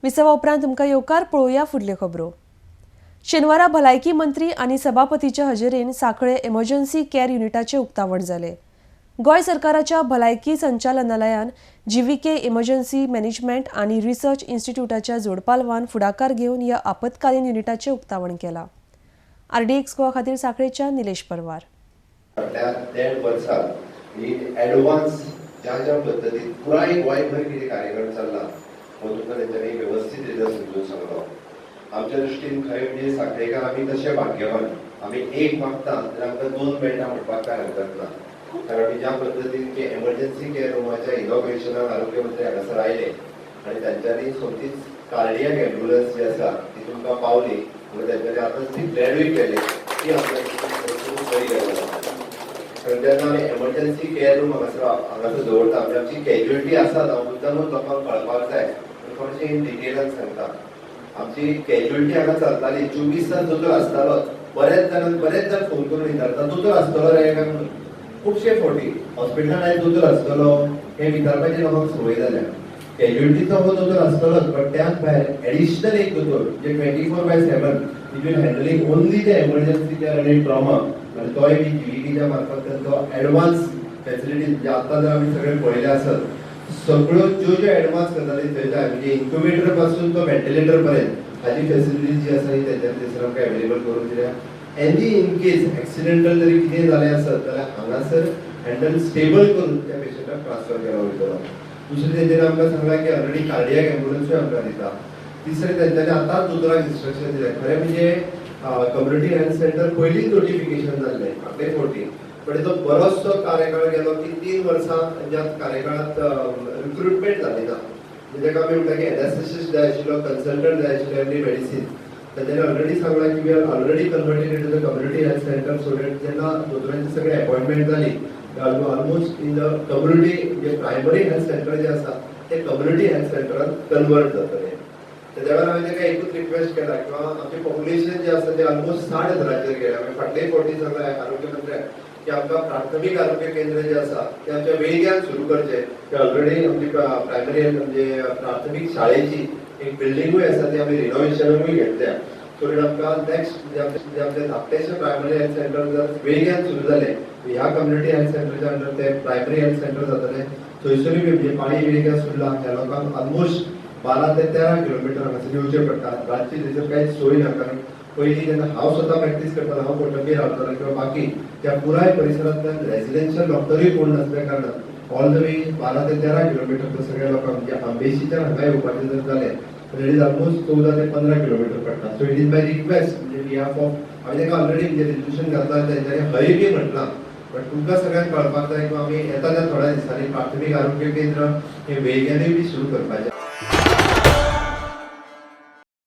विसवा उपरांत तुमकां येवकार. पळोवया फुडल्यो खबरो. शेनवारा भलायकी मंत्री आनी सभापतीच्या हजेरेन सांखळे एमर्जन्सी केअर युनिटाचें उक्तावण जालें. गोंय सरकाराच्या भलायकी संचालनालयान जीव्हीके इमर्जन्सी मॅनेजमेंट आनी रिसर्च इन्स्टिट्यूटाच्या जोडपालवान फुडाकार घेवन ह्या आपत्कालीन युनिटाचें उक्तावण केलां. आरडीएक्स गोवा खातीर सांखळेच्यान निलेश परवार. फाटल्या देड वर्सात ही एडवान्स ज्या ज्या पद्दतीन पुराय गोंयभर कितें कार्यक्रम चल्ला हो तुमकां तेंच्यांनी वेवस्थीत रित्या समजून सांगलो. आमच्या दृश्टीन खरें म्हणजे सांखळेकार आमी तशे भाग्यवान. आमी एक मागता जाल्यार आमकां दोन मेळटा म्हणपाक कांय हरकत ना, कारण आमी ज्या पद्दतीन की एमर्जन्सी केअर रुमाच्या इनॉग्रेशनाक आरोग्य मंत्री हांगासर आयले आनी तांच्यांनी सोमतीच कार्डियक एम्ब्युलन्स जी आसा ती तुमकां पावली म्हणून तांच्यांनी आतांच डिक्लेरूय केलें की आमकां खूब बरी गजाल आसा. कारण जेन्ना आमी एमर्जन्सी केअर रूम हांगासर दवरता, म्हणजे आमची कॅज्युअलिटी आसा, हांव मुद्दामूच लोकांक कळपाक जाय पूण थोडेशें इन डिटेलान सांगता. आमची कॅज्युअलिटी हांगा चलताली, 24 तास दोतोर आसतालोच. बरेच जाण फोन करून विचारता, दोतोर आसतलो रे काय म्हणून. खुबशे फावटी हॉस्पिटलान आयज दोतोर आसतलो हे विचारपाची लोकांक संवय जाल्या. कॅज्युअलिटीचो हो दोतोर आसतलोच, बट त्याच भायर एडिशनल एक दोतोर जे 24/7 which will handling only the emergency care आनी ट्रॉमा, आनी तोय बी जीव्हीकेच्या मार्फत तांचो एडवान्स फॅसिलिटीज. म्हणजे आतां जर आमी सगळे पळयले आसत, सगळ्यो ज्यो ज्यो एडवान्स गजाली थंय जाय, म्हणजे इन्क्युबेटर पासून तो व्हेंटिलेटर पर्यंत हाजी फॅसिलिटीज जी आसा ही तेंच्यानी थंयसर आमकां एवेलेबल करून दिल्या. एनी इन केस एक्सिडेंटल जरी कितें जालें आसत जाल्यार हांगासर हँडल स्टेबल करून त्या पेशंटाक ट्रान्सफर केलो वयतलो. दुसरें, तेंच्यांनी आमकां सांगलां की ऑलरेडी कार्डियक एम्ब्युलन्सूय आमकां दिता. तिसरें, तेंच्यांनी आतांच दोतोराक इन्स्ट्रक्शन दिलें. खरें म्हणजे कम्युनिटी हेल्थ सेंटर पयलींच नोटिफिकेशन जाल्लें फाटले फावटी, पण तो बरोचसो कार्यकाळ गेलो की 3 वर्सां ज्या कार्यकाळात रिक्रुटमेंट जाली ना. म्हणजे ताका आमी म्हणटा की एनएसएस जाय आशिल्लो, कन्सल्टंट जाय आशिल्लो एवरी मेडिसीन. तेंच्यांनी ऑलरेडी सांगलां की we are already converted into the community health center, so that जेन्ना दोतोरांची सगळे अपॉइंटमेंट जाली, ऑलमोस्ट इन the community, जे प्रायमरी हेल्थ सेंटर जे आसा ते कम्युनिटी हेल्थ सेंटरान कन्वर्ट जातले. तेज्या वेळार हांवें ताका एकूच रिक्वेस्ट केला किंवा आमचें पॉप्युलेशन जें आसा तें ऑलमोस्ट 60 हजाराचेर गेलें. हांवें फाटले फावटी सांगलां आरोग्य मंत्र्याक की आमकां प्राथमीक आरोग्य केंद्र जें आसा तें आमच्या वेळग्यान सुरू करचें. ते ऑलरेडी आमची प्रायमरी हेल्थ म्हणजे प्राथमीक शाळेची एक बिल्डिंगूय आसा, ती आमी रिनोव्हेशनूय घेतल्या. सो that आमकां नेक्स्ट म्हणजे आमचें धाकटेशें प्रायमरी हेल्थ सेंटर जर वेळग्यान सुरू जालें, ह्या कम्युनिटी हेल्थ सेंटरच्या अंडर ते प्रायमरी हेल्थ सेंटर जातलें. थंयसरूय बी म्हणजे पाळी वेळग्यान सुरला, ह्या लोकांक ऑलमोस्ट 12 ते 13 किलोमिटर हांगासर येवचें पडटा. रातची थंयसर कांयच सोय ना, कारण पयलीं जेन्ना हांव स्वता प्रॅक्टीस करतालो, हांव कोटंबी रावतालो किंवा बाकी त्या पुराय परिसरांतल्यान रेजिडेन्शियल डॉक्टरूय कोण नासल्या कारणान ऑल the way 12 ते 13 किलोमिटर तर सगळ्या लोकांक, म्हणजे आंबेशीच्यान हांगा येवपाचें जर जालें तर it is almost 14 ते 15 किलोमिटर पडटा. So it is my request, म्हणजे बिहाफ ऑफ, हांवें ताका ऑलरेडी म्हणजे रेजोल्युशन घातला, तेंच्यांनी हय बी म्हटलां, बट तुमकां सगळ्यांक कळपाक जाय किंवा आमी येता त्या थोड्या दिसांनी प्राथमीक आरोग्य केंद्र हे वेळग्यानूय बी सुरू करपाचें.